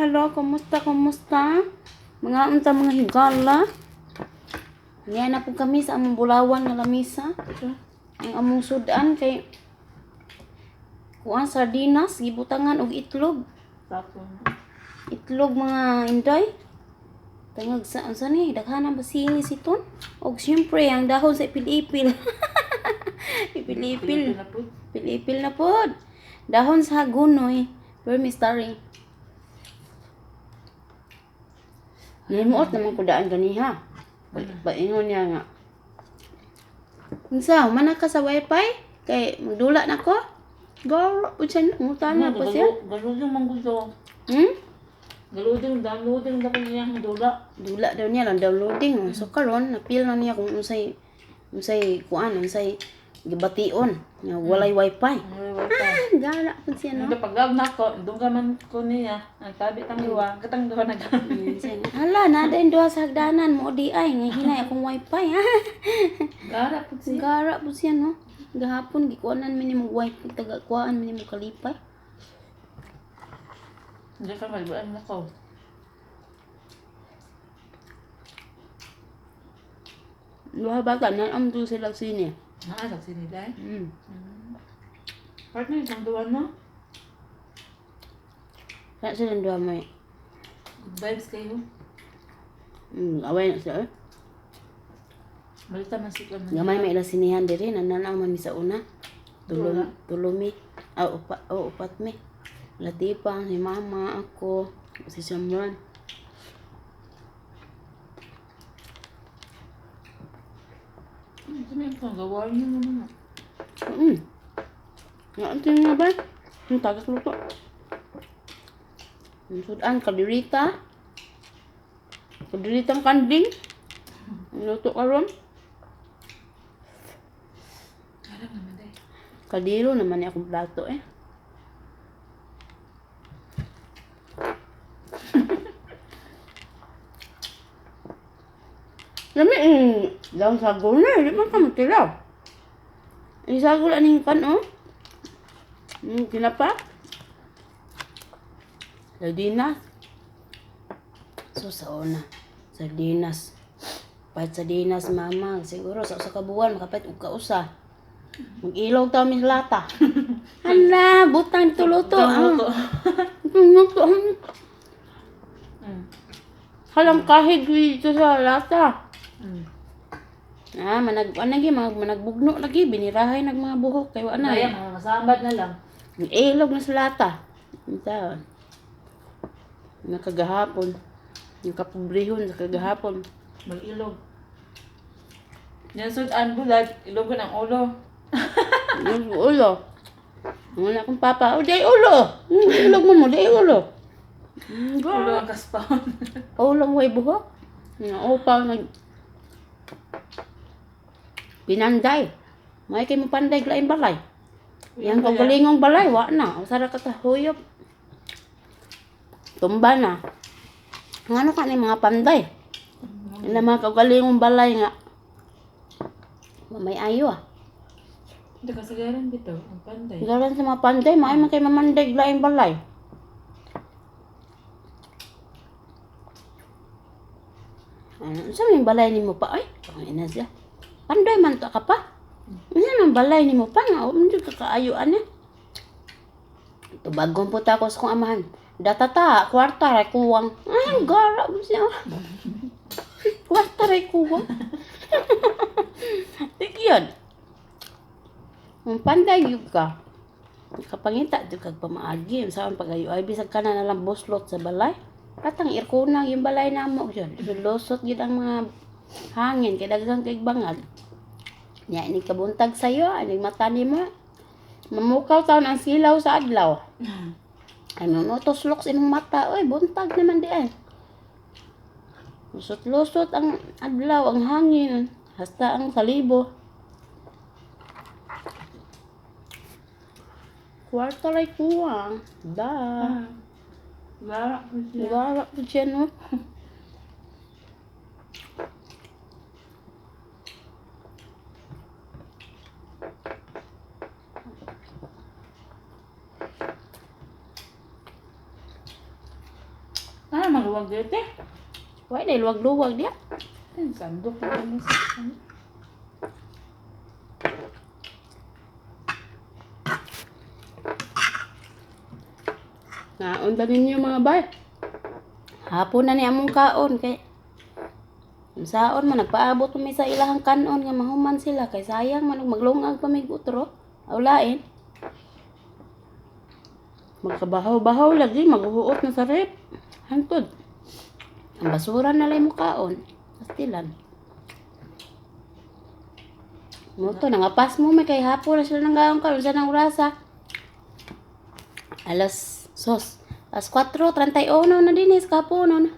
Hello, kumusta, kumusta? Mga unta, mga higala. Niya na po kami sa among bulawan nga lamisa. Ang among sudan kay kuan, sardinas gibutangan og itlog. Tapos, Itlog, mga inday. Tangag sa unsa ni, daghan ang basili siton. Og syempre ang dahon sa ipil-ipil. Ipil-ipil. Na po. Ipil-ipil na pod. Dahon sa gunoy. Pero mystery. Nimuot naman ko daan ganiha. Paingon niya nga. Unsa, man ka sa wifi? Kay magdula na ko. Garo, unsa na, ngutana pa siya. Galudong man gusto. Hmm? Galudong, downloading na ko niya ang dula. Dula daw niya lang downloading. So karon napil na niya kung unsay unsay kuan, unsay gibation nga walay wifi. Ay, wifi. Ah, gara pud siya, no. Nung pag na ko, dungga man ko niya, ang tabi tang iwa, katang duha na. Siya nga, hala, nada yung duha sa hagdanan mo di ay nga hinay akong wifi, ha. Gara po siya. Gara pud siya, no. Gahapon gikuanan mi nimo wifi, taga kuan mi nimo kalipay. Hindi ka magbuan na ko. Duha bata na am do sila sine. Naa, sa sinila. Hmm. Partner, itong duha no? Kaya sila duha may Good vibes kayo. Away na sila, eh. Balita man sila man. Gamay may ilang sinihan diri, nananaw man mi sa una. Tulom, tulomi. Ah, upa, oh, upat mi. Latipang, si mama, ako, si Samran. Ano yung panggawa niyo naman? Nga, ano nga ba? Ang tagas luto. Ang sudan, kadirita. Kadiritang kanding. Ang luto karon. Alam naman dahil. Kadiro naman ni akong plato, eh. Lami eh, daon sago na, di man ka matilaw. Isago lang ning kan, oh. Kinapa. Sardinas. So sa una, sardinas. Pahit sardinas, mama. Siguro sa usa ka buwan makapait og kausa. Mag-ilog ta mi sa lata. Hala, butang dito luto. Butang luto. Ah. Luto. Halang kahig dito sa lata. Ah, manag ano lagi, mga managbugno lagi, binirahay nag mga buhok kay wa na. Kaya mga masambad na lang. Ilog na sa lata. Ito. Nakagahapon. Yung kapobrehon sa kagahapon. Mag-ilog. Yan sudan bulad, ilogon ang ulo. Yung ulo. Ang akong papa, oh, di ulo. Ilog mo mo, di ulo. Ulo ang kaspahon. Ulong way buhok. Nga upaw nag pinanday. May kay mo panday glaing balay. Yang kagalingong balay, wa na. Usara ka kahuyop. Tumba na. Ngano ka ni mga panday? Ila mga kagalingong balay nga. Wa may ayo, ah. Hindi kasagaran bitaw, ang panday. Garan sa mga panday, maay man kay mamanday laing balay. Ano, unsa may balay nimo pa ay? Ang ina siya. Panday man to ka pa. Unsa man balay nimo pa nga o jud ka kaayo ana. Tubagon po ta ako sa kong amahan. Datata, kwarta ra kuwang. Ay, gara mo siya. Kwarta ra kuwang. Tigyan. Ang panday yun ka. Kapangita jud kag pamaagi sa ang pagayo ay bisag kana na lang buslot sa balay. Katang irkuna yung balay namo jud. Lusot gid ang mga hangin kay daghang kay bangag. Nya ini kabuntag sayo, aning mata nimo. Mamukaw taon ang silaw sa adlaw. Ay mamutoslok sa imong mata, oy buntag naman di ay. Lusot-lusot ang adlaw, ang hangin, hasta ang salibo. Kwarta lay kuwang. Da. Gara po siya. Gara po siya, no? Maluwag dito eh. Why na luwag-luwag diya? Ay, sandok na kami sa ano. Naon ta ninyo, mga bay. Hapon na ni among kaon kay saon man nagpaabot mi sa ilahang kanon nga mahuman sila kay sayang man og maglungag pa mig utro. Awlain. Magkabahaw-bahaw lagi, maghuot na sa rep. Hantod. Ang basura na lang mo kaon. Pastilan. Mo to nangapas mo may kay hapon na sila nang gaon karon sa nang orasa. Alas sos. Alas 4:31 na din is kaponon.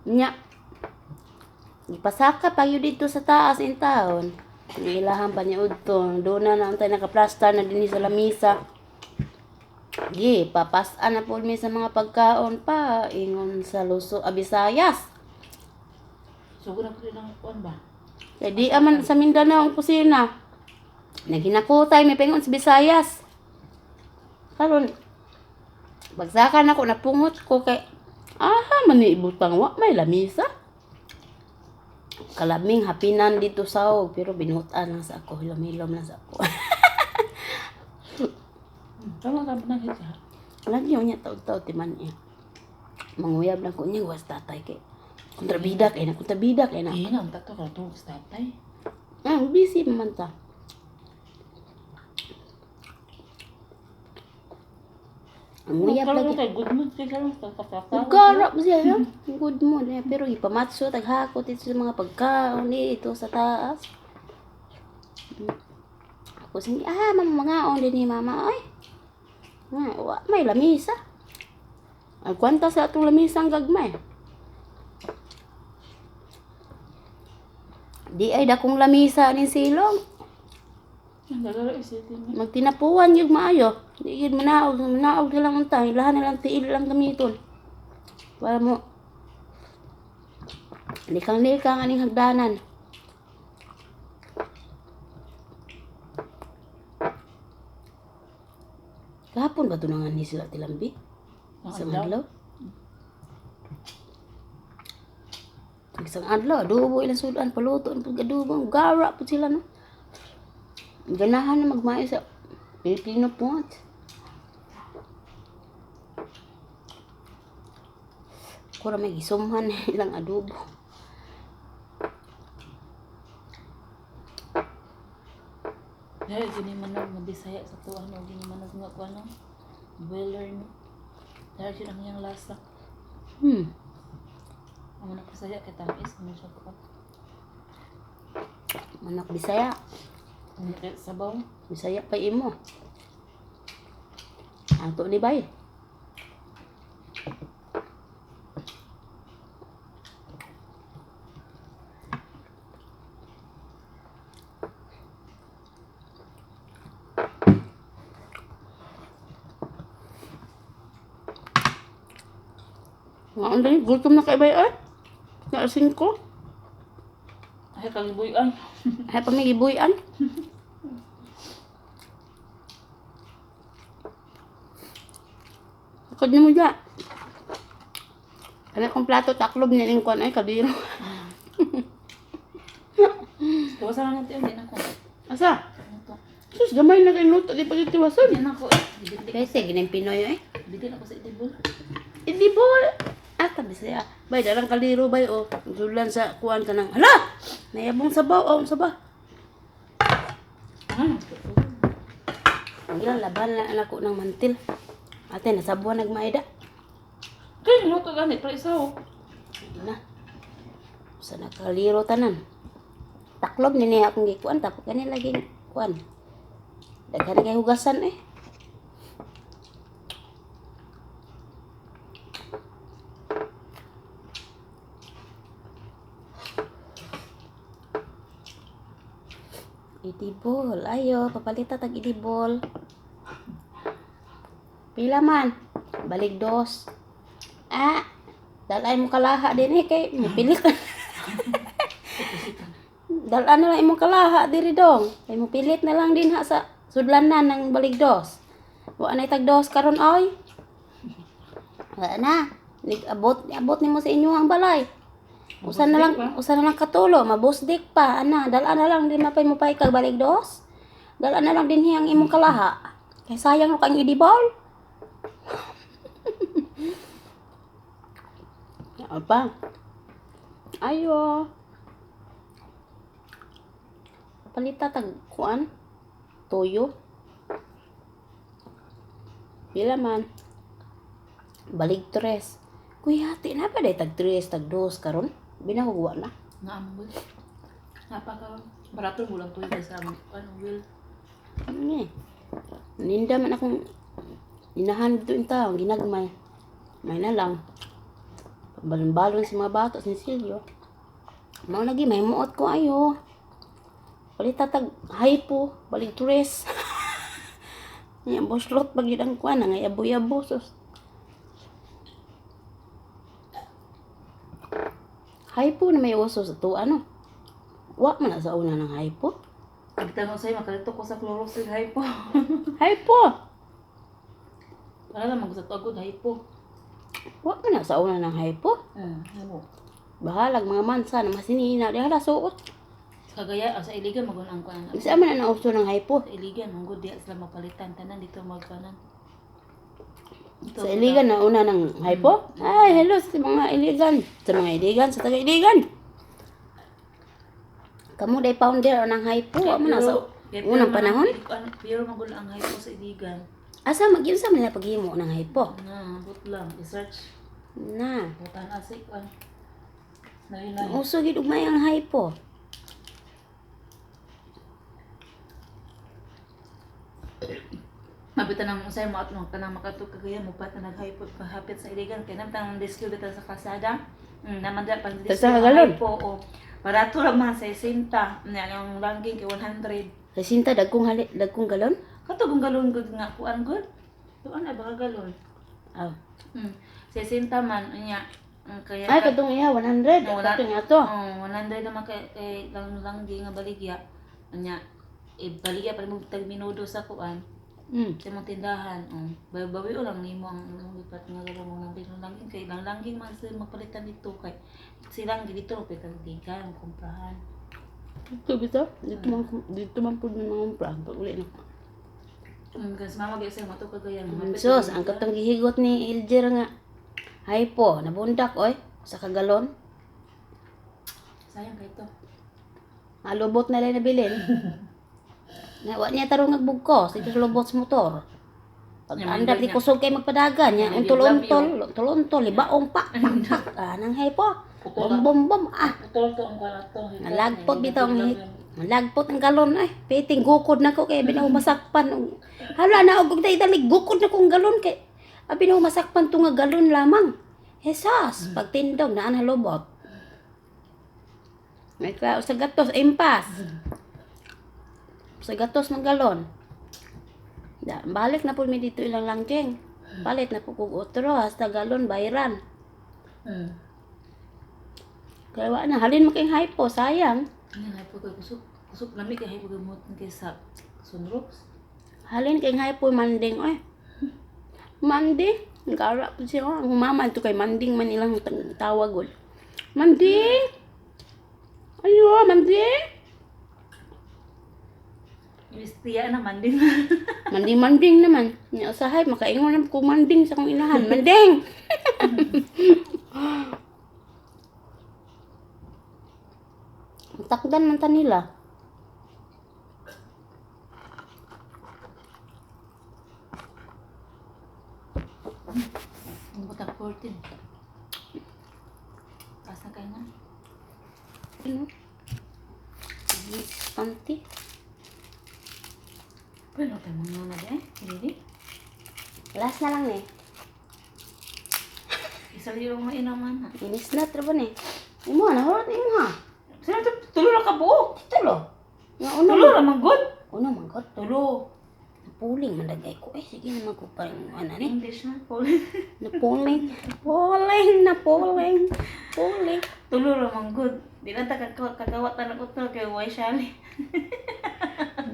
Nya. Ipasaka pa yun dito sa taas in taon. Ang ilahan pa niya udto. Doon na naantay nakaplasta na din sa lamisa. Gi, papasan na po mi sa mga pagkaon pa. Ingon sa Luso, Abisayas. So, guna ko rin ang kuan ba? Kaya di aman sa Mindanao ang kusina. Naghinakutay, may pingon sa Visayas. Karon, bagsakan ako, napungot ko kay, aha, maniibutang wa, may lamisa. Kalaming hapinan dito sa og, pero binutan lang sa ako, hilom-hilom lang sa ako. Tama ka ba nang hita? Lagi yun niya, taod-taod, timan niya. Manguyab lang ko niya, was tatay kay. Kontrabida kay na, kontrabida kay na. Eh, nang tato ka tulog sa tatay. Ah, busy man ta. Ang uyab lagi. Kay good mood kay karon sa kakatawa. Nagkarap siya, no? Good mood. Eh. Pero ipamatso, taghakot ito sa mga pagkaon dito sa taas. Ako sige, ah, mama, mga din ni mama, ay. Nga, wa, may lamisa. Ang kwanta sa atong lamisa ang gagmay. Di ay dakong lamisa ni silong. Ang gagaro isipin niya. Magtinapuan yung maayo. Di yun manaog, manaog na lang unta. Ilahan na lang tiil lang gamiton. Para mo likang-likang aning hagdanan. Kahapon ba ito nga ni sila tilambi? Ang Isang adlaw. adlaw? Isang adlaw, adobo ilang sudan, paluto, ang pag-adobo, ang gara po sila, no? Ganahan na magmayo sa Pilipino po. Kura may gisumhan ilang adobo. Dahil gini manog nga Bisaya sa tuwa no gini manog nga kuan no. Boiler no. Dahil yun ang iyang lasa. Ang manok Bisaya kay tamis man siya kuan. Manok Bisaya. Ang kay sabaw. Bisaya pa imo. Ato ni bay. Nga ang dali, gutom na kay bay ay. Naasin ko. Ay kalibuyan. Ay pamigibuyan. Akod na mo dya. Ano kong plato taklob niya yung kuwan ay kadiro. Tuwasan na natin hindi na ko. Asa? Ano to? Sus, gamay na kayo luto. Di pa tiwasan. Hindi na ko. Kasi, ginang Pinoy eh. Bitin ako sa itibol. Hindi po. Ah, tabi siya. Bay, dalang kaliro bay, oh. Sulan sa kuwan ka ng, hala! Nayabong sabaw, oh, saba. Ah. Ang ilang laban na anak ko ng mantil. Ate, nasabuan nagmaida. Kay luto gani pre isa oh. Na. Sa nakaliro tanan. Taklob ni niya akong gikuan tapos kani lagi kuan. Daghan kay hugasan eh. Idibol. Ayo, papalita tag idibol. Pila man? Balik dos. Ah, dalay mo kalaha din eh kay mipilit. Dalaan na lang imong kalaha diri dong. Kay mo pilit na lang din ha sa sudlanan ng baligdos. Wa nay tag dos karon oy. Wala na. Abot, abot nimo sa inyo ang balay. Usa na lang katulo, mabusdik pa ana, dala na lang din mapay mo pay kag balik dos. Dala na lang din ang imong kalaha. Kay sayang ro kang idibol. Apa? Ayo. Palita tag kuan toyo. Pila man? Balig tres. Kuya, ti na pa day tag tres, tag dos karon. Binahugwa na. Naam mo. Napaka barato mo lang tuyo sa ano will. Ano eh. Ninda man akong inahan dito yung tao, ginagmay. May na lang. Balon-balon sa mga bato, sinsilyo. Mao lagi, may muot ko ayo. Palita tag hypo, balig tres. Nya boslot pag yun ang kuan, nga yabo-yabo sus. Hypo na may uso sa tuwa, no? Wa man na sa una ng hypo. Pagtanong sa'yo, makalito ko sa Clorox ug hypo. Hypo! Para lang mag sa tuagod hypo. Wa man na sa una ng hypo. Oo. Bahalag mga mansa na masinina. Di hala suot. Sa Kagaya sa Iligan magun ang kuan. Sa man na nauso ng hypo. Sa Iligan manggod diya sila mapalitan tanan dito magkanan. Dito, Sa Iligan na una ng hypo. Ay, hello sa mga Iligan. Sa mga Iligan, sa taga Iligan. Kamu day founder ng hypo. Wa man na sa unang panahon. Pero magun ang hypo sa Iligan. Asa mag sa man na paghimo ng hypo. Na, abot lang i-search. Na. Butan asik kuan. Lahi lahi. Uso gid ugmay ang hypo. Mabitan ang usay mo at nung tanang makatug kagaya mo pa tanag hypo pahapit sa Iligan kay nam tanang display dito sa kalsada. Naman da pag Sa galon? hypo o barato ra man sa 60. Nya ang langging kay 100. Sa sinta dagkong hali, dagkong galon. Kato kung galon gud nga kuan gud. Tuan ay baka galon. Aw. 60 man nya ang kaya Ay katong iya 100. No, wala. Katong ato. Oh, 100 naman kay, kay lang langgi nga baligya. Nya eh, baligya pa mo tag minudo sa kuan. Sa imong tindahan, oh. Bawi lang nimo ang imong lipat nga galon mo lang langging kay lang langging man sila magpalitan dito kay silang dito kay kag ang kumprahan. Dito bitaw. Dito man pud may mga umpra. Pag uli na. Kasi mama gyud sa mato kagayan. Sus, ang katong gihigot ni Iljer nga hypo, nabundak oy sa kagalon. Sayang kay to. Malubot na lang nabilin. Na wa niya tarong nagbugkos dito sa lubot sa motor. Pag andar di kusog kay magpadagan niya, untol-untol, untol-untol, libaong pak pak pak, ah, nang hypo. Bom bom bom ah. Putol to ang kuan ato. Nalagpot bitaw ang hit. Nalagpot ang galon ay. Piting gukod na ko kay binaw masakpan. Hala na og tay dali gukod na kong galon kay abi na masakpan to nga galon lamang. Jesus, pagtindog naan halubot. May ka sa gatos impas. Sa gatos ng galon. Da, balik na po mi dito ilang langgeng. Palit na po kog otro hasta galon bayran. Kaya wa na halin mo kay hypo sayang. Ano hypo kay kusog kusog lami kay hypo kay mo kay sa sunrox. Halin kay nga po manding oy. Manding, gara po siya. Ang mama ito kay manding man ilang tawag gud. Manding. Ayo, manding. Istiya na man din. Manding manding naman. Nya usahay makaingon na ko manding sa kong inahan. Manding. Takdan man ta nila. Ang butak 14. Taas na kayo na. Ano? Panty. Pwede tayo mga na eh. Hindi. Last na lang eh. Isa lang yung mga inaman ha. Inis na tra ba ni? Imo na horot imo ha. Sino to? Tulo na ka buok. Tulo. Nga uno. Tulo ra man good. Uno man god. Tulo. Napuling man dagay ko. Eh sige naman ko pa rin ano ni. English na. Paul. Napuling. Puling napuling. Puling. Tulo ra man good. Di na ta kakawat na ko to kay Way Shali.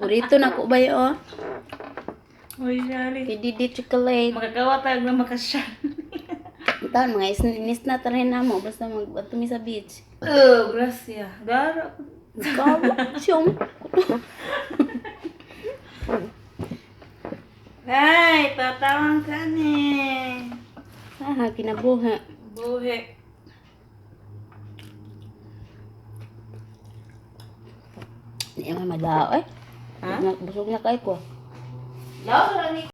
Burrito na ko ba oh. Way Shali. Kay Didi chocolate. Makakawat tayo na makasyali. Taon mga inis na tarin na mo basta mag mi sa beach. Oh, gracias. Garo. Kawa siyong. Ay, tatawang ka ni. Ah, kinabuhi. Buhi. Di man madao eh. Ha? Busog na kay ko. Law, ni.